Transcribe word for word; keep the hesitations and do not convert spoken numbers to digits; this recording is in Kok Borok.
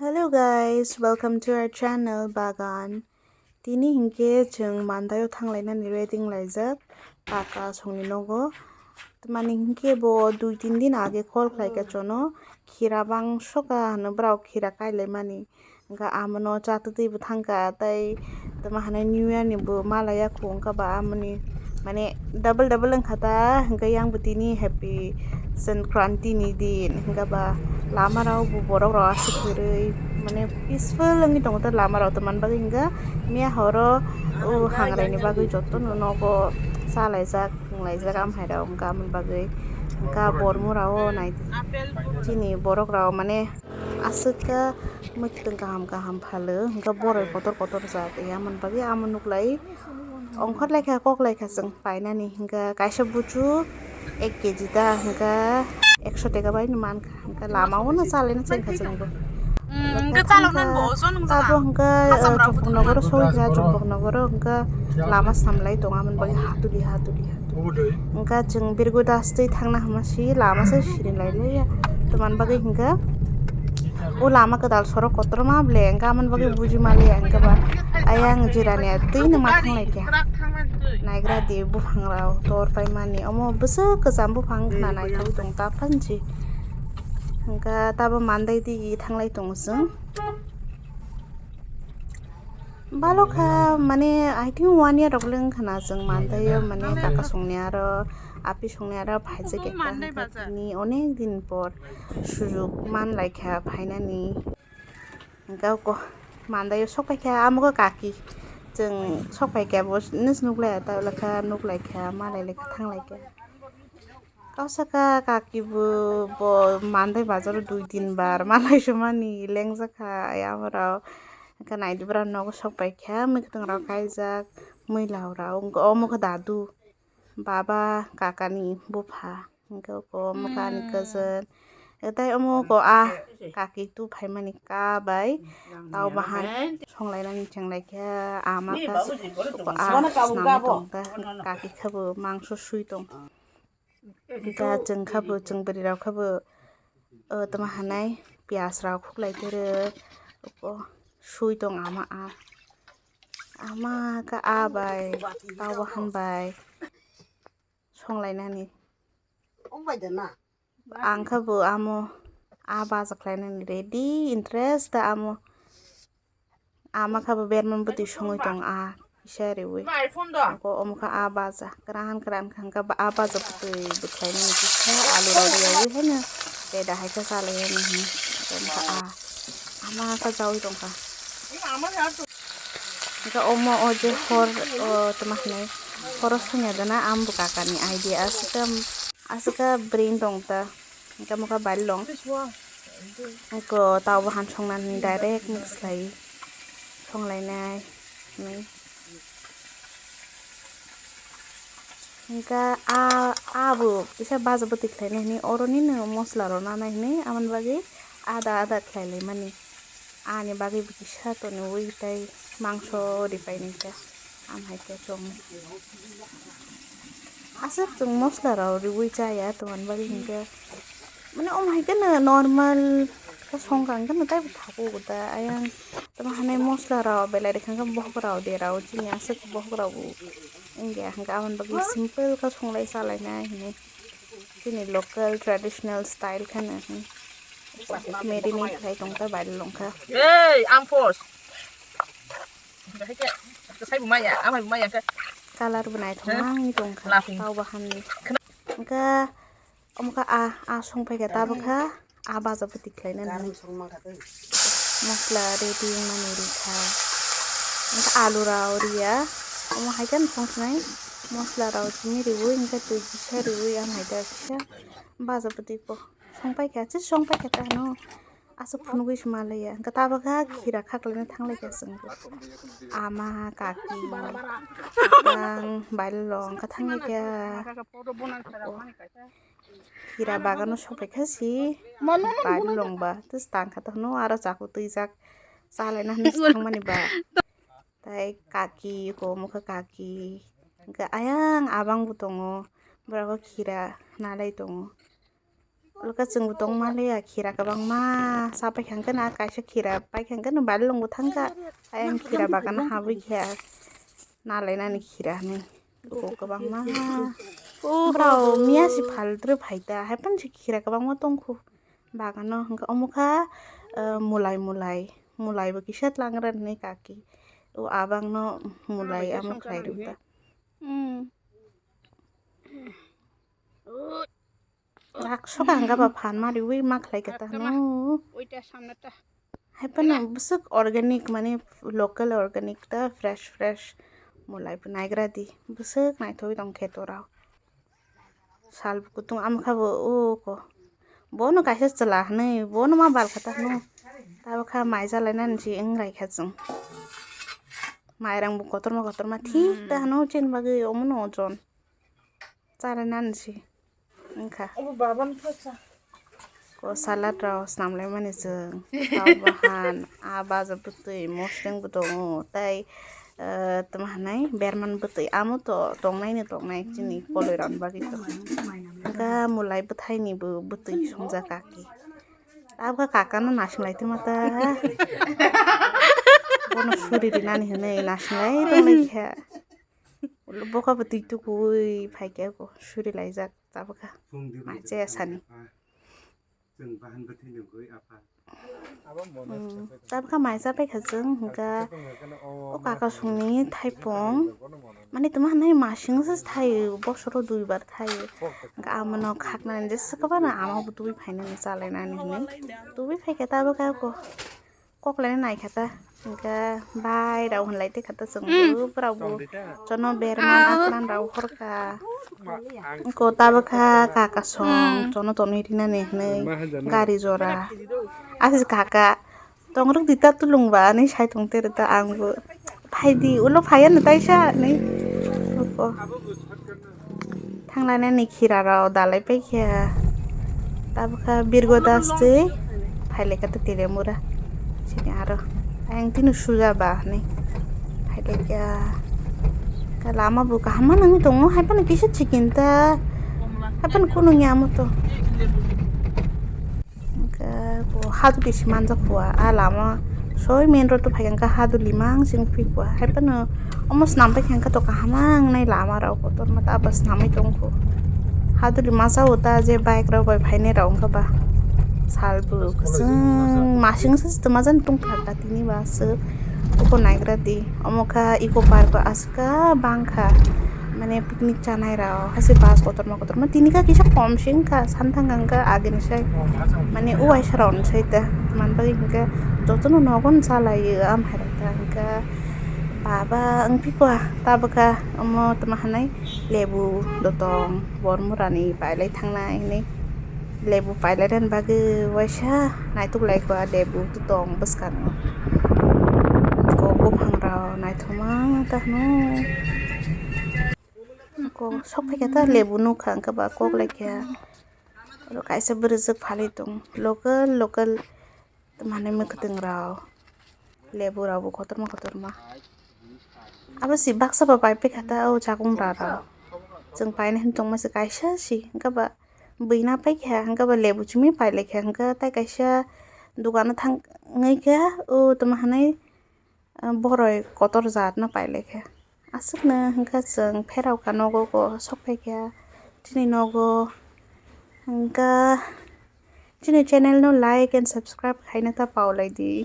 Hello guys, welcome to our channel Bagan. Tini hinkhe chwng mandaio thanglainani ready wnglaijak kaka songni nogo. Tamani hinkhe bo dui tin din age call khlaikha chono, khira bangsoka hwnwi borok khira kailaimani. Hwnkhe amono chatwtwi bo thangkha, tei tamo hwnwi New Year ni bo malaya khu, hwnkhe ba amoni mane double double wngkha ta, hwnkhe yang bo tini Happy Sankranti ni din, hwnkhe ba lama rok bo borok rok aswk kwrwi mane peaceful wngwi tongo ta lama rok, tamani bagwi hwnkhe miya horo o hangrai ni bagwi jotono nogo chalaijak, thwnglaijak, amhai rok hwnkhe amoni bagwi hwnkhe bormora o nai chini borok rok mane. Aswk khe mwtwng kaham kaham phalo, hwnkhe boroi kotor kotor jak, ya, amoni bagwi amo nuklai ongkhor laikha, kok laikha chwng painani, hwnkhe kaisa buchu ek keji ta, hwnkhe ekso teka bai no mankha, hwnkhe lama o no chalaina chengkha chwngbo. Hwnkhe chaloknani bo ojon wngkha. Abo hwnkhe, eh, Chopok Nogoro sogwi kha, Chopok Nogoro hwnkhe lama samlai tongo, amoni bagwi hatuli hatuli hatuli. Hwnkhe chwng birgo das twi thangna hwnma si lama se sirinlai liya. Tamani bagwi hwnkhe o lama kwtal sorok kotorma ble hwnkhe amoni bagwi buji maliya hwnkhe ba ayang jirani twi no ma thanglai kha. Naigra di buphang rok tor paimani omo bwswk kwcham buphang khna naithok tong ta phanji. Hwnkhe tabo mandai di thanglai tongo chwng. Balokha mane I think one year rok le wngkha na chwng mantaio mane kaka songni aro api songni aro phaijak ekta hwnkha tini onek din por sujuk manlaikha phainani. Hwnkhe o mandaio sok paikha amo khe kaki chwng sok paikha bo nws nuklai ta ulakha nuklaikha malailaikha thanglaikha. Kausaka kaki bo, bo mandai bazaro dui tin bar malai somani lengjakha ayang rok. Hwnkhe naidi borok nogo sok paikha, mwkhwtwng rok kaijak, mwila rok, hwnkhe omo khe dadu, baba, kakani bupha, hwnkhe omo khe ani cousin. Tei omo khe ah kaki tu phaimani ka bai tau bahan songlainani chenglaikha ama khe omo ah snamwi tongkha, kaki khe bo mangso sui tong. Hwnkhe chwng khe bo, chwng bwrwi rok khe bo, o, tamo hwnwi piyaj rok khuklai khe o, sui tong ama a. Ama khe a bai, tabo han bai songlainani. Ang khe bo amo a baja khlainani ready, interest da amo. Ama khe bo berman bwtwi songwi tong a kisa riwi. Ko omo khe a baja kwran kwran khe hwnkhe a baja bwtwi bwkhlainani kisa alu rok riyawi haino beda hai khe chalainani hwnwi omo khe a ama khe chawi tongkha. Hwnkhe omo o je hor o tamo hinwi horo songya dana ambo kakani idea aswk khe aswk khe brain tong ta. Hwnkhe mokha bailong. Hwnkhe tabo han songnani direct mix khlai songlainai hinwi. Hwnkhe a, abo kisa baja bwtwi khlainai hinwi oroni no mosla rok nanai hinwi amoni bagwi ada ada khlai laimani. Ani bagwi bo kisa toniwi tei mangso ripai nai khe. Am hai khe chong. Aswk chwng mosla rok riwi chaya tongmani bagwi hinkhe mane omo hai kheno normal khe songkha hinkhe no taibo thago da ayang tamo hanai mosla rok belai rikha hinkhe bokhok rok derao chini aswk bokhok rok bo wngya hinkhe aboni bagwi simple khe songlai chalainai hinwi chini local traditional style kheno marinate khlai tongkha baire longkha. Ei, ang pos. Colour bo naithok nangwi tongkha tau bahan ni. Hwnkhe omo khe a, a song phaikha tabukha a baja bwtwi khlainani. Mosla ready wngmani rikha. Hwnkhe alu rok riya. Omo hai khe song sinai mosla rok chini riwi hwnkhe twi kisa riwi ang hai khe kisa baja bwtwi po. Song paikha, se song paikha ta hwno. Aswk phunugwi se manlaiya. Hwnkhe tabukha khira khaklaina thanglaikha chwng. Ama, kaki, tang, bailong khe thanglaikha. Khira bagano sokpaikha se. Bailong ba. Tus tangkha ta hwno aro chaku twijak. Chalaina hwnwi se thangmani ba. Tai kaki, ko omo khe kaki. Hwnkhe ayang abang bo tongo. Borok khe khira nalai tongo. Ulo khe chwngbo tongma le ya khira kwbangma. Sa paikha hwnkhe na kaisa khira paikha hwnkhe no balilongbo thangkha. Ayang khira bagan habwi khe nalainani khira hinwi. Uko kwbangma. Brao miya si phaltrw phaita. Haiphano si khira kwbangma tongkhu. Bagano hwnkhe omo kha, eh, mulai mulai. Mulaibo kisa tlangra hinwi kaki. O abangno mulai amo khlai rwkha. Hmm. Rakso ka hwnkha ba phan ma riwi ma khlai kha ta hwno. Haiphano bwswk organic mane local organic ta fresh fresh mulai bo naigra di bwswk naithogwi tong khe torao. Sal kutung amkha bo uko bono kaisa chwla hinwi bono ma bal kha ta hwno. Tabukha mai jalainani si wng lai kha chwng. Mairang bo kotorma kotorma thik ta hwno chini bagwi omono ojon. Chalainani si wngkha. Obo baban pha cha. Ko salad rok snam laimani chwng. Tei bahan, a baja bwtwi, mosleng bo tongo. Tei, eh, tamo hanai berman bwtwi. Amo to tongnai ni tongnai chini koloi rok ni bagwi to. Wngkha mulai bwthai ni bo bwtwi songjak kaki. Tabukha kaka no nasing lai tongma ta. Bono suri rinani hinwi nasing lai tong lai kha. Bokhabo twi tukui phaikhe ko suri laijak tabukha. Machaya sani. Tabukha mai cha paikha chwng hwnkha o kaka songni thaipung. Mani tamo hanai masing se thaio bosoro duibar thaio. Hwnkha amono khaknani jesa kwbangma amabo tubui phainani chalainani hinwi tubui phaikhe tabukha ko. Koklai nai kha ta hwnkhe bai rao hwnlai tei kha ta chwng bwrwk rao bo chono berman aklan rao hor kha. Ko tabukha kaka song chono tonwi rinani hinwi gari jora. Aswk kaka tongrwk di ta tulung ba hinwi sai tong tere ta ang bo. Phaidi ulo phaiya no taisa hinwi. Thanglai nani khira rok dalai paikha. Tabukha birgo das twi phailai kha ta Telemura. Sini aro ayang tini suja ba hinwi phailai kha. Khe lama bo kaham ma nangwi tongo haiphano kisa chikin ta haiphano kunu ya mo to. Hwnkhe bo haduli se manjak kho a lama soi main road o phaikha hwnkhe haduli mang sing phi kho a haiphano omo swnam paikha hwnkhe to kaham wngnai lama rok kotorma ta bo swnamwi tongkho haduli masa o ta je bike rok bai phainai rok wngkha ba sal bo kwchwng masing se twma jani tongthar kha tini ba aswk oko naigra di omo kha eco park o aswk kha bangkha mane. Picnic chanai rok haise bus kotorma kotorma tini kha kisa kom se wngkha santhang wngkha agini sai mane o waisa rok ni sai ta man bagwi hinkhe jotono nogo no chalai o amhai rok ta hinkhe baba wngphi kha tabukha omo tamo hanai lebu dotong bormorani pailai thangnai hinwi lebu pailai rani bagwi waisa naituk lai kha lebu dotong bwskango kok buphang rok naithok. Thoma ta hwno. Kok sok phaikha ta lebu nukha hwnkhe ba kok laikha. Oro kaisa bwrwjwk phalwi tong local local manwi mwkhwtwng rok lebu rok bo kotorma kotorma. Abo si baksa ba pai paikha ta o chakungra rok. Chwng painai hwn tongma se kaisa si hwnkhe ba bwina paikha hwnkhe ba lebu chumui pailaikha hwnkhe tai kaisa dukano thangwi khe o tongma hwnwi. Boroi kotor jat no pailai kha aswk no hwnkha chwng pherao kha nogo ko sok phai kha chini nogo hwnkha chini channel no like and subscribe khaina ta paulai di.